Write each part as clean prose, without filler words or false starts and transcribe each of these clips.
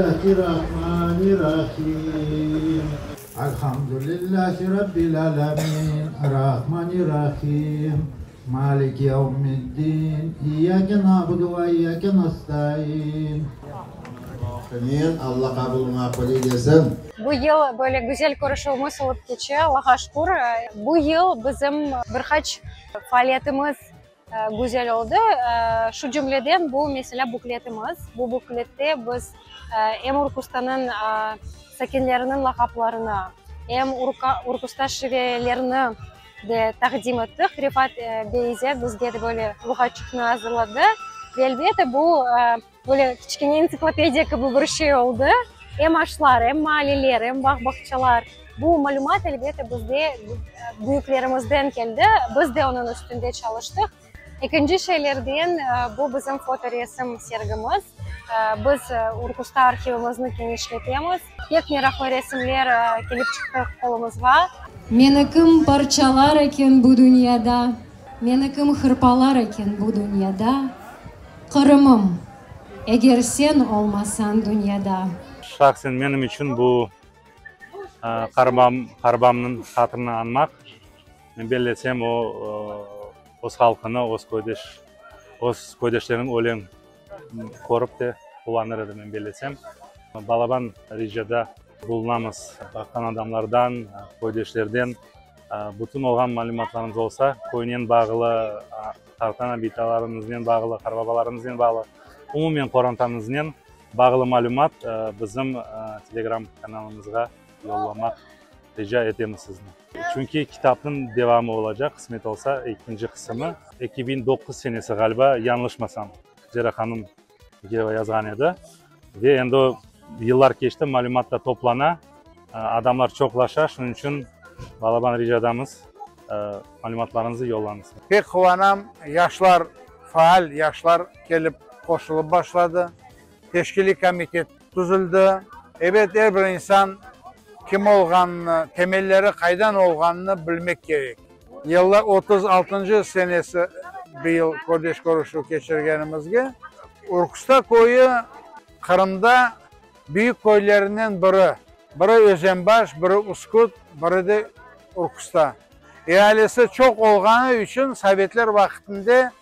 Bismillâhi rahmani rahim. Elhamdülillâhi rabbil âlemin, Rahmani rahim, Maliki yevmiddin, İyyâke na'budu ve iyyâke nestaîn. Amin. Alla qabulını maqbul eylesin. Bu yıl böyle güzel körüşüvimiz olıp keçe, Allağa şükür. Bu yıl bizim bir qaç faaliyetimiz güzel oldı. Şu cümleden bu, meselâ, bukletimiz. Bu buklette biz em Urkustanıñ sakinleriniñ lağaplarını, em Urkusta şivelerini de taqdim ettik. Refat bey ise bizge de böyle luğatçıqnı azırladı. Ve elbette bu böyle kiçkene entsiklopediya kibi bir şey oldı. Em aşlar, em maaleler, em bağ-bağçalar. Bu malümat, elbette, bizde büyüklerimizden keldi. Biz de onıñ üstünde çalıştıq. Ekinci şeylerden, bu bizim fotoresim sergimiz. Biz Urkusta arhivimizni kenişletemiz. Pek meraqlı resimler kelip çıqtı qolumızğa. Meni kim parçalar eken bu dünyada, Meni kim hırpalar eken bu dünyada, Qırımım, eger sen olmasañ dünyada. Şahsen menim içün bu qarbam, qarbamnıñ hatırını añmaq. Men bellesem, o, öz halqını, öz köydeş, öz köydeşleriniñ ölüm körip de quvanır edi, men bellesem. Balaban ricada bulunamız, baqqan adamlardan, köydeşlerden bütün olğan malümatlarıñız olsa, köynen bağlı, qartana, bitalarıñıznen bağlı, qarbabalarıñıznen bağlı, umumen qorantañıznen bağlı malümat bizim Telegram kanalımızğa yollamaq rica etemiz sizni. Çünki kitapnıñ devamı olacaq, qısmet olsa, ekinci qısımı 2009 senesi ğaliba, yañlışmasam, Zera hanım Bekirova yazğan edi. Ve endi yıllar keçti, malümat da toplana, adamlar çoqlaşa, şunıñ içün balaban ricadamız, malümatlarıñızı yollañız. Pek quvanam, yaşlar, faal yaşlar kelip qoşulıp başladı. Teşkiliy komitet tüzüldi. Ebet, er bir insan kim olğanını, temelleri qaydan olğanını bilmek kerek. Yılda 36-ncı senesi bıyıl kördeş körüşüv keçirgenimizge. Urkusta köyü Qırımda büyük köylerinden biri. Biri Özenbaş, biri Uskut, biri de Urkusta. Ealisi çoq olğanı içün sovetler vaqtında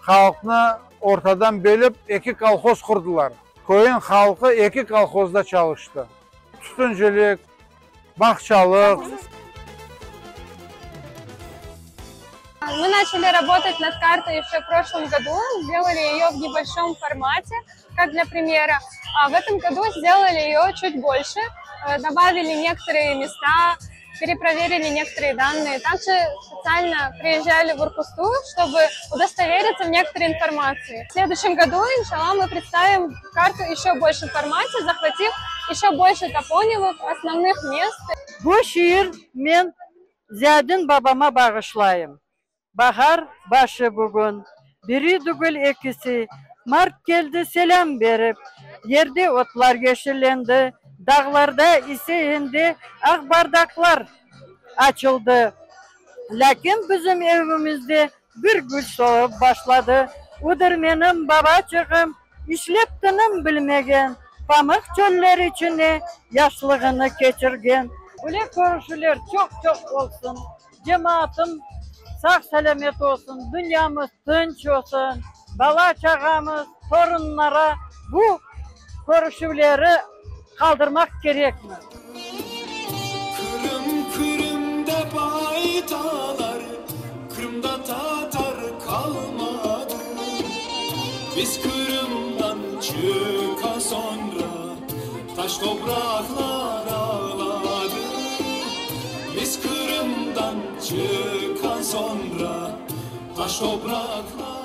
halqnı ortadan bölip eki kolhoz qurdılar. Köyün halqı eki kolhozda çalıştı. Tütüncilik, bağçalıq. Мы начали работать над картой еще в прошлом году, сделали ее в небольшом формате, как для примера. А в этом году сделали ее чуть больше, э, добавили некоторые места, перепроверили некоторые данные. Также специально приезжали в Уркусту, чтобы удостовериться в некоторой информации. В следующем году, иншалла, мы представим карту еще в большем формате, захватив еще больше топонимов, основных мест. Bu şiir men Ziyadin babama bağışlayım. Bahar başı bugün, biri dügül ekisi, Mart keldi selâm berip. Yerde otlar yeşillendi, Dağlarda ise endi aq bardaqlar açıldı. Lâkin bizim evimizde bir gül solıp başladı. Udır menim babaçığım, işlep tınım bilmegen, Pamıq çöller içine yaşlığını keçirgen. Böyle körüşüvler çoq-çoq olsun. Cemaatım sağ-selâmet olsun, dünyamız tınç olsun, bala-çağamız, torunlara bu körüşüvleri qaldırmaq kerekmiz. Qırım, Qırım dep aytalar, Qırımda tatar qalmadı. Biz Qırımdan çıqqan soñra, Taş topraqlar ağladı. Biz Qırımdan çıqqan soñra, Taş topraqlar.